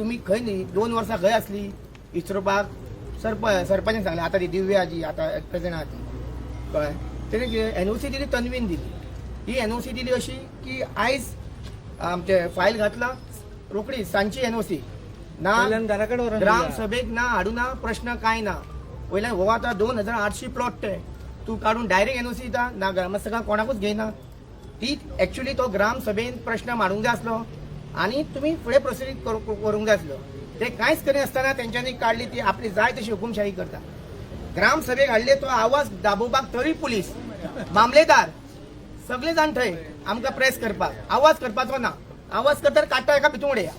तुमी खंय न्ही 2 वर्सां खंय आसली इस्रोपाक सरपंचान सांगलें. आतां ती दिव्या जी आतां एट प्रेझेंट आहा ती, कळ्ळें? तेणें कितें एनओसी दिली, तन्वीन दिली. ही एनओसी दिली अशी की आयज आमचे फायल घातला रोखडी सांजची एनओसी ना, ग्राम सभेक ना हाडू ना, प्रश्न काय ना. वयल्यान हो आतां 2800 प्लॉट ते तूं काडून डायरेक्ट एनओसी दिता ना, ग्रामस्थांक कोणाकूच घेयना. ती एक्चुअली तो ग्राम सभेन प्रश्न मांडूंक जाय आसलो आनी तुमी फुडें प्रोसीड करूंक जाय आसलो. ते कांयच करिनासतना तेंच्यांनी काडली ती आपली जाय तशी हुकुमशाही करता. ग्राम सभेक हाडले तो आवाज दाबोवपाक तरी पुलीस मामलेदार सगळे जाण थंय आमकां प्रेस करपाक, आवाज करपाचो ना, आवाज करता काडटा एका भितून उडया,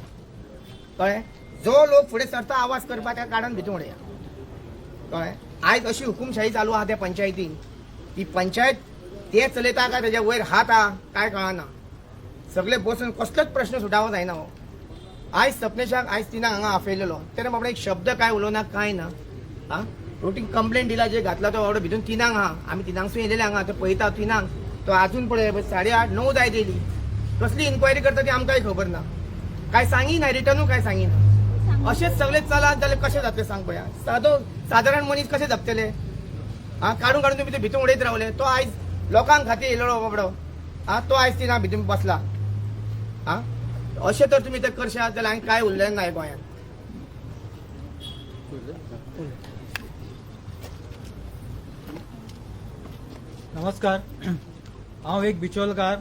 कळ्ळें? जो लोक फुडें सरता आवाज करपाक ताका काडून भितून उडया, कळ्ळें? आयज अशी हुकुमशाही चालू आहा त्या पंचायतीन. ती पंचायत ते चलयता काय तेज्या वयर हात आहा काय कळना. सगळे बसून कसलोच प्रश्न सुटावो जायना हो. आयज सपनेशाक आयज तिना हांगा आपयलेलो, तेणे बाबडो एक शब्द काय उलोवना काय ना. आं रोटीन कंप्लेन दिला जे घातला तो बाबडो भितून 3 आहा, आमी 3 येयलेले हांगा, तो पळयता 3 तो आजून पळय 8:30 9 जायत येयली. कसली इन्क्वायरी करता ती आमकांय खबर ना, काय सांगिना, रिटर्नूय काय सांगिना. अशेंच सगळे चलात जाल्यार कशें जातलें सांग पळया. सादो सादारण मनीस कशें जगतले? आं काडून काडून तुमी ते भितून उडयत रावले. तो आयज लोकांक खातीर येयलेलो बाबडो, आं तो आयज 3 भितून बसला. आं अशें तर तुमी ते करशात जाल्यार आनी कांय उरलें ना गोंयांत. नमस्कार, हांव एक बिचोलकार,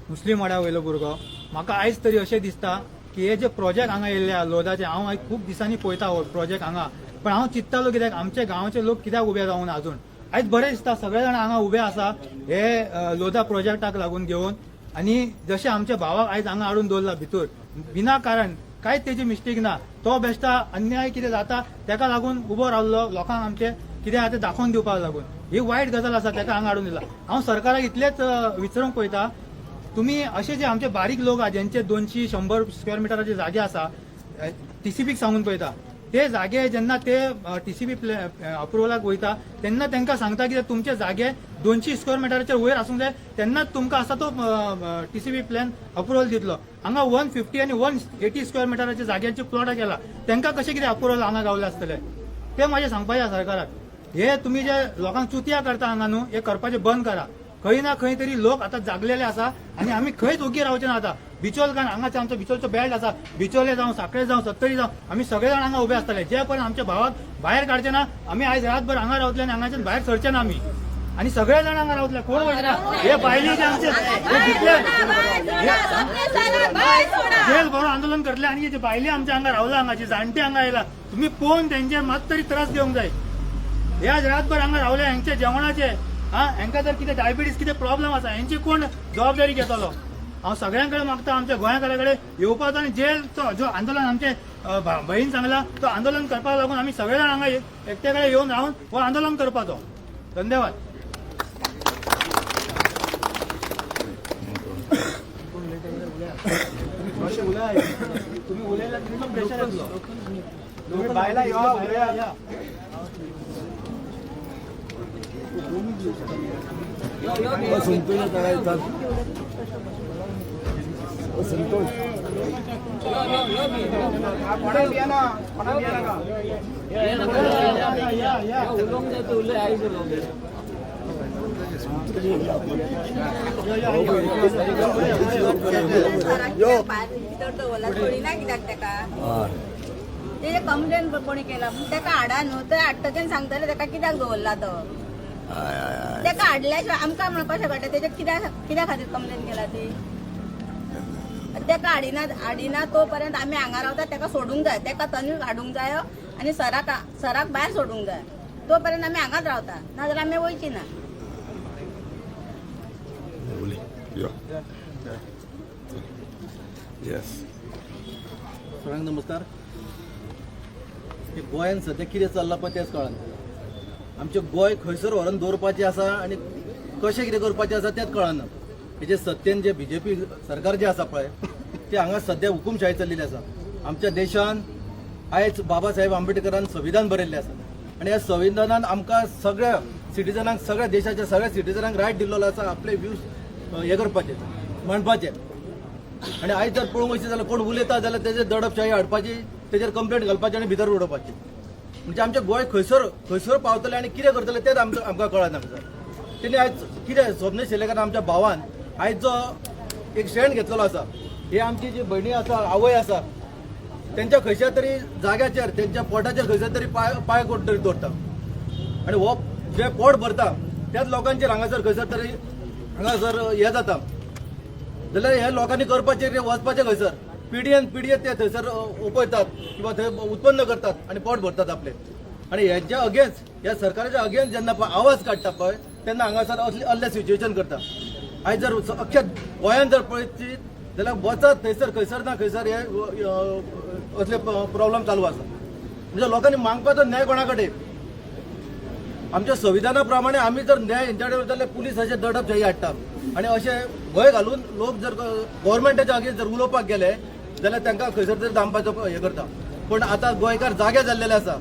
मुस्लीम वाड्या वयलो भुरगो. म्हाका आयज तरी अशें दिसता की हे जे प्रोजेक्ट हांगा येयल्ले आहा लोधाचे, हांव आयज खूब दिसांनी पळयता हो प्रोजेक्ट हांगा, पण हांव चिंत्तालो कित्याक आमच्या गांवचे लोक कित्याक उबे जावन अजून. आयज बरें दिसता सगळे जाण हांगा उबे आसा हे लोधा प्रोजेक्टाक लागून घेवन. आनी जशें आमच्या भावाक आयज हांगा हाडून दवरला भितर विना कारण, कांयच तेजी मिस्टेक ना, तो बेश्टा अन्याय कितें जाता तेका लागून उबो रावल्लो लोकांक आमचे कितें आहा तें दाखोवन दिवपाक लागून. ही वायट गजाल आसा, तेका हांगा हाडून दिला. हांव सरकाराक इतलेंच विचारूंक पळयता, तुमी अशे जे आमचे बारीक लोक आहा जेंचे 200-100 स्क्वेअर मिटराचे जागे आसा, टीसीपीक सांगून पळयता, ते जागे जेन्ना ते टीसीपी अप्रुवलाक वयता तेन्ना तांकां सांगता की तुमचे जागे 200 स्क्वेअर मिटराचे वयर आसूंक जाय, तेन्नाच तुमकां आसा तो टीसीपी प्लॅन अप्रुवल दितलो. हांगा 150 आनी 180 स्क्वेअर मिटराचे जाग्यांचे प्लॉट केला, तांकां कशें कितें अप्रुवल हांगा गावले आसतले ते म्हाजें सांगपाचें आसा सरकाराक. हे तुमी जे लोकांक चुतया करता हांगा न्हू, हे करपाचें बंद करा. खंय ना खंय तरी लोक आतां जागलेले आसा आनी आमी खंयच ओगी रावचे ना. आतां बिचोलकार हांगाचे आमचो बिचोलचो बेल्ट आसा, बिचोले जावं, साखळे जावं, सत्तरी जावं, आमी सगळे जाण हांगा उबे आसतले. जे पर्यंत आमच्या भावाक भायर काडचे ना आमी आयज रातभर हांगा रावतले आनी हांगाच्यान भायर सरचे ना आमी. आनी सगळे जाण हांगा रावतले, कोण वचना. हे बायले जे आमचे हे भितले जेल भरून आंदोलन करतले आनी जे बायले आमच्या हांगा रावला, हांगाचे जाणटे हांगा आयला, तुमी पळोवन तेंचेर मात तरी त्रास घेवंक जाय. हे आज रातभर हांगा रावले, हेंचे जेवणाचे, हा हेंकां जर कितें डायबिटीज कितें प्रॉब्लम आसा, हेंची कोण जबाबदारी घेतलो? हांव सगळ्यां कडेन मागता आमच्या गोंयकारा कडेन येवपाचो आनी जेलचो जो आंदोलन आमचे भयणीन सांगला तो आंदोलन करपाक लागून आमी सगळे जाण हांगा एकटे कडेन येवन रावन हो आंदोलन करपाचो. धन्यवाद. तुम्ही उलयला तुमकां प्रेशर येतलो. तुम्ही बायला यो, उलया. संतोष कोणाक भियेना, कोणाक भियेनाका. भितर दवरला सोडिना कित्याक तेका? तेजे कंप्लेन कोणी केला पूण तेका हाडा न्हू, ते हाडटकीर सांगतले तेका कित्याक दवरला तो. तेका हाडल्या शिवाय आमकां म्हणून कशें कळटा तेजे कित्या खातीर कंप्लेन केला ती. तेका हाडिना तो पर्यंत आमी हांगा रावता. तेका सोडूंक जाय, तेका तनवीक हाडूंक जायो आनी सराक भायर सोडूंक जाय. तो पर्यंत आमी हांगाच रावता, नाजाल्यार आमी वयची ना. येस. सगळ्यांक नमस्कार. गोंयांत सद्या कितें चल्लां पळय तेंच कळना. आमचें गोंय खंयसर व्हरून दवरपाचें आसा आनी कशें कितें करपाचें आसा तेंच कळना. हेजे सत्तेन जे बीजेपी सरकार जें आसा पळय ते हांगा सद्या हुकुमशाही चल्लेली आसा. आमच्या देशान आयज बाबासाहेब आंबेडकरान संविधान बरयल्लें आसा आनी ह्या संविधानान आमकां सगळ्या सिटीजनांक, सगळ्या देशाच्या सगळ्या सिटीजनांक रायट दिल्लो आसा आपले व्यूज हे करपाचे, मांडपाचे. आनी आयज जर पळोवंक वचत जाल्यार कोण उलयता जाल्यार तेजेर दडपशाही हाडपाची, तेजेर कंप्लेंट घालपाची आनी भितर उडोवपाची. म्हणजे आमचें गोंय खंयसर खंयसर पावतलें आनी कितें करतलें तेंच आमकां आमकां कळना सर. तेणी आयज कितें स्वप्नेश शेलेकार आमच्या भावान आयज जो एक स्टँड घेतलेलो आसा, हे आमची जी भयणी आसा, आवय आसा, तेंच्या खंयच्या तरी जाग्याचेर तेंच्या पोटाचेर खंयसर तरी पांय पांय कोण तरी दवरता आनी हो जे पोट भरता त्याच लोकांचेर हांगासर खंयसर तरी हांगासर हें जाता. जाल्यार ह्या लोकांनी करपाचें कितें, वचपाचें खंयसर? पिढयेन पिढयेन ते थंयसर उपयतात किंवा थंय उत्पन्न करतात आनी पोट भरतात आपले. आनी हेच्या अगेन्स्ट, ह्या सरकाराच्या अगेन्स्ट जेन्ना पळय आवाज काडटा पळय तेन्ना हांगासर असले असले सिच्युएशन करता. आयज जर अख्ख्या गोंयान जर पळयत जाल्यार वचत थंयसर खंयसर ना खंयसर हे असले प्रॉब्लम चालू आसा. म्हणजे लोकांनी मागपाचो न्याय कोणा कडेन? आमच्या संविधाना प्रमाणे आमी जर न्याय हेंच्या कडेन जाल्यार पुलीस अशे दडपशाही हाडटा आनी अशे भंय घालून लोक जर गोवोरमेंटाच्या अगेन्स्ट जर उलोवपाक गेले जाल्यार तांकां खंयसर तरी दामपाचो हें करता. पूण आतां गोंयकार जागे जाल्लेले आसा.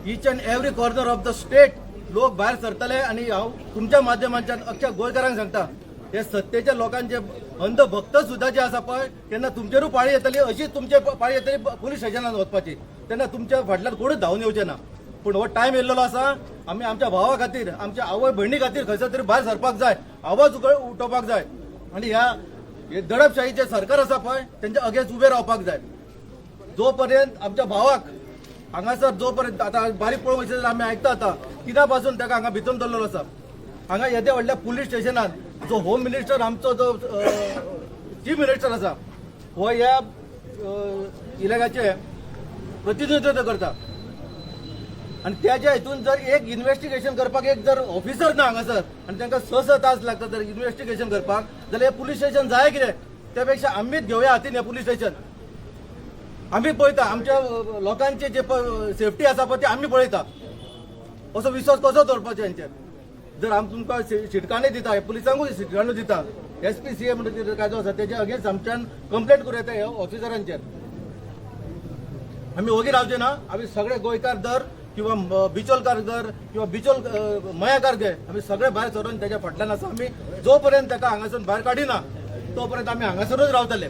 Each and every corner of the state लोक भायर सरतले आनी हांव तुमच्या माध्यमांतल्यान अख्ख्या गोंयकारांक सांगता, हे सत्तेच्या लोकांचे अंधभक्त सुद्दां जे आसा पळय तेन्ना तुमचेरूय पाळी येतली, अशीच तुमचे पाळी येतली पुलीस स्टेशनान वचपाची, तेन्ना तुमच्या फाटल्यान कोणूच धांवून येवचे ना. पूण हो टायम येयल्लो आसा, आमी आमच्या भावा खातीर, आमच्या आवय भयणी खातीर खंयसर तरी भायर सरपाक जाय, आवाज उठोवपाक जाय आनी ह्या हे दडपशाहीचें सरकार आसा पळय तेंच्या अगेन्स्ट उबे रावपाक जाय. जो पर्यंत आमच्या भावाक हांगासर जो पर्यंत आतां बारीक पळोवंक वचत जाल्यार आमी आयकता आतां कित्या पासून ताका हांगा भितर दवरलेलो आसा. हांगा येद्या व्हडल्या पुलीस स्टेशनान जो होम मिनिस्टर आमचो जो चीफ मिनिस्टर आसा हो ह्या इलाकाचे प्रतिनिधित्व करता आनी त्याच्या हितून जर एक इन्व्हेस्टिगेशन करपाक एक जर ऑफिसर ना हांगासर आनी तांकां स स तास लागता जर इन्व्हेस्टिगेशन करपाक जाल्यार हें पुलीस स्टेशन जाय कितें? त्या पेक्षा आमीच घेवया हातीन हें पुलीस स्टेशन. आमी पळयता आमच्या लोकांचे जे सेफ्टी आसा पळय ती आमी पळयता. असो विश्वास कसो दवरपाचो हेंचेर? जर आमी तुमकां शिटकावणी दिता, पुलिसांकूय शिटकावणी दिता, एसपीसीए म्हणटा ते कायदो आसा तेजे अगेन्स्ट आमच्यान कंप्लेंट करूं येता ह्या ऑफिसरांचेर. आमी ओगी रावचे ना. आमी सगळे गोंयकार दर किंवा बिचोलकार दर किंवा बिचोल मयाकार घे, आमी सगळे भायर सरून तेच्या फाटल्यान आसा. आमी जो पर्यंत ताका हांगासून भायर काडिना तो पर्यंत आमी हांगासरूच रावतले.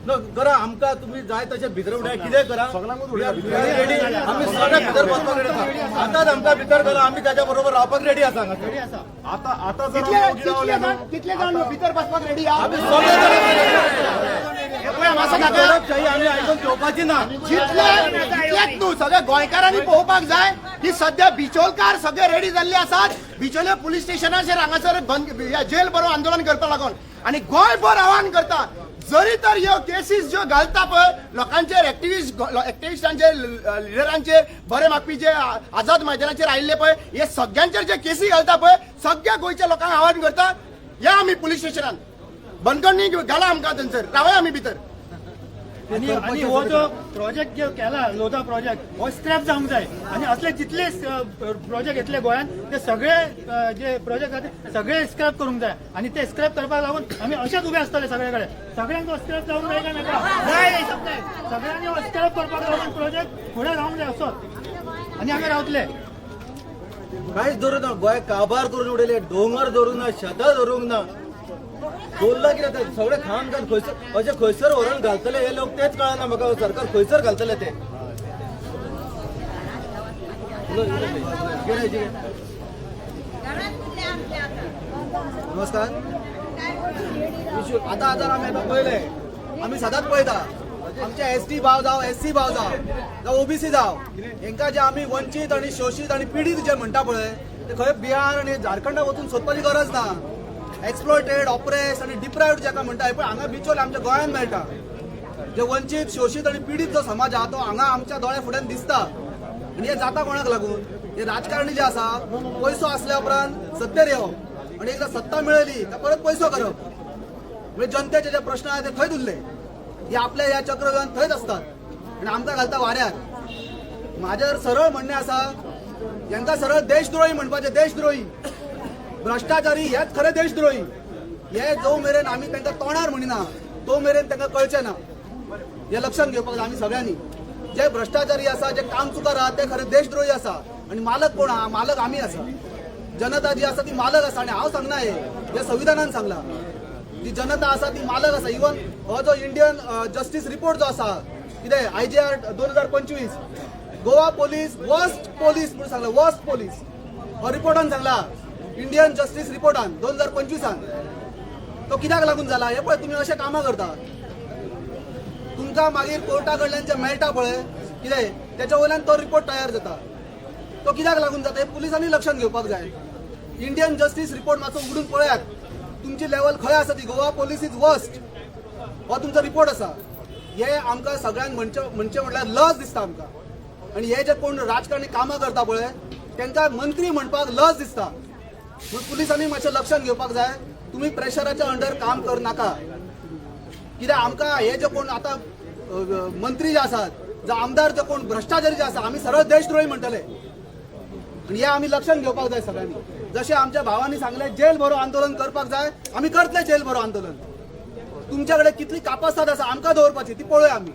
न करा आमकां तुमी जाय तशें भितर उडया, कितें करा, रेडी आमी सगळे भितर वचपाक रेडी आसा. आतांच आमकां भितर करा, आमी ताच्या बरोबर रावपाक रेडी आसा हांगासर. आता आता जर आमी ओगी रावले न्हू, कितले जाण भितर बसपाक रेडी आहा? आमी सगळे दडपशाही आमी आयकून घेवपाची ना. जितले जितलेच न्हू, सगळ्या गोंयकारांनी पळोवपाक जाय की सध्या बिचोलकार सगळे रेडी जाल्ले आसात बिचोले पुलीस स्टेशनाचेर हांगासर बंद जेल भरो आंदोलन करपाक लागून. आनी गोंयभर आवाहन करता, जरी तर ह्यो केसीस ज्यो घालता पळय लोकांचेर, एक्टिविस्टांचेर, लिडरांचेर, बरे मागपी जे आझाद मैदानाचेर आयिल्ले पळय हे सगळ्यांचेर जे केसी घालता पळय, सगळ्या गोंयच्या लोकांक आवाहन करता, या आमी पुलीस स्टेशनान बंदखणी घाला आमकां, थंयसर रावया आमी भितर. आनी आनी हो जो प्रोजेक्ट जो केला लोधा प्रोजेक्ट हो स्क्रॅप जावंक जाय. आनी असले जितले प्रोजेक्ट येतले गोंयांत ते सगळे जे प्रोजेक्ट आसा ते सगळे स्क्रॅप करूंक जाय. आनी ते स्क्रॅप करपाक लागून आमी अशेच उबे आसतले सगळे कडेन. सगळ्यांक तो स्क्रॅप जावंक जाय काय नाका? सगळ्यांनी हो स्क्रॅप करपाक लागून प्रोजेक्ट फुडें जावंक जाय असोच आनी आमी रावतले. कांयच धरूं ना, गोंय काबार करून उडयले. दोंगर धरूंक ना, शेतां धरूंक ना, दवरलां कितें तें सगळें खावन खावन खंयसर अशें खंयसर व्हरून घालतले हे लोक तेच कळना म्हाका. सरकार खंयसर घालतले ते? उलय, उलय. कितें, कितें? घरात कुठले आमचे आता. नमस्कार. आतां आतां आमी आतां पळयलें, आमी सदांच पळयता आमचे एसटी भाव जावं, एससी भाव जावं, जावं ओबीसी जावं, हेंकां जे आमी वंचीत आनी शोशीत आनी पिडीत जे म्हणटा पळय ते खंय बिहार आनी झारखंडाक वचून सोदपाची गरज ना. एक्सप्लॉयटेड, ऑपरेस आनी डिप्रायव्ड जाका म्हणटा पळय हांगा बिचोले आमच्या गोंयांत मेळटा. जे वंचीत, शोशीत आनी पिडीत जो समाज आहा तो हांगा आमच्या दोळ्या फुड्यान दिसता. आनी हे जाता कोणाक लागून? हे राजकारणी जे आसा, पयसो आसल्या उपरांत सत्तेर येवप आनी एकदा सत्ता मेळयली काय परत पयसो करप. म्हणजे जनतेचे जे प्रश्न आहा ते थंयच उरले. हे आपल्या ह्या चक्रव्यूहान थंयच असतात आनी आमकां घालता वाऱ्यार. माझें जर सरळ म्हणणें आसा, हेंकां सरळ देशद्रोही म्हणपाचें. देशद्रोही, भ्रष्टाचारी हेच खरे देशद्रोही. हे जो मेरेन आमी तांकां तोंडार म्हणिना तो मेरेन तांकां कळचें ना. हे लक्षात घेवपाक जाय आमी सगळ्यांनी. जे भ्रष्टाचारी आसा, जे कामचुकार आहा ते खरे देशद्रोही आसा. आनी मालक कोण आहा? मालक आमी आसा. जनता जी आसा ती मालक आसा. आनी हांव सांगना, हे हे संविधानान सांगला. जी जनता आसा ती मालक आसा. इवन हो जो इंडियन जस्टीस रिपोर्ट जो आसा कितें IJR 2025, Goa police worst police म्हणून सांगला, वर्स्ट पोलीस हो रिपोर्टान सांगला, इंडियन जस्टीस रिपोर्टान 2025. तो कित्याक लागून जाला हे पळय. तुमी अशें कामां करता, तुमकां मागीर कोर्टा कडल्यान जें मेळटा पळय कितें तेच्या वयल्यान तो रिपोर्ट तयार जाता. तो कित्याक लागून जाता हे पुलिसांनी लक्षात घेवपाक जाय. इंडियन जस्टीस रिपोर्ट मातसो उगडून पळयात, तुमची लेवल खंय आसा ती. गोवा पोलीस is worst हो तुमचो रिपोर्ट आसा. हे आमकां सगळ्यांक म्हणचे म्हणचे म्हटल्यार लज दिसता आमकां. आनी हे जे कोण राजकारणी कामां करता पळय तांकां मंत्री म्हणपाक लज दिसता. म्हणून पुलिसांनी मातशें लक्षात घेवपाक जाय, तुमी प्रेशराच्या अंडर काम करनाका. कित्याक आमकां हे जे कोण आतां मंत्री जे आसात, जावं आमदार जे कोण भ्रश्टाचारी जे आसा, आमी सरळ देशद्रोही म्हणटले. आनी हे आमी लक्षात घेवपाक जाय सगळ्यांनी. जशें आमच्या भावांनी सांगलें जेल भरो आंदोलन करपाक जाय, आमी करतले जेल भरो आंदोलन. तुमच्या कडेन कितली कापासाद आसा आमकां दवरपाची ती पळोवया आमी.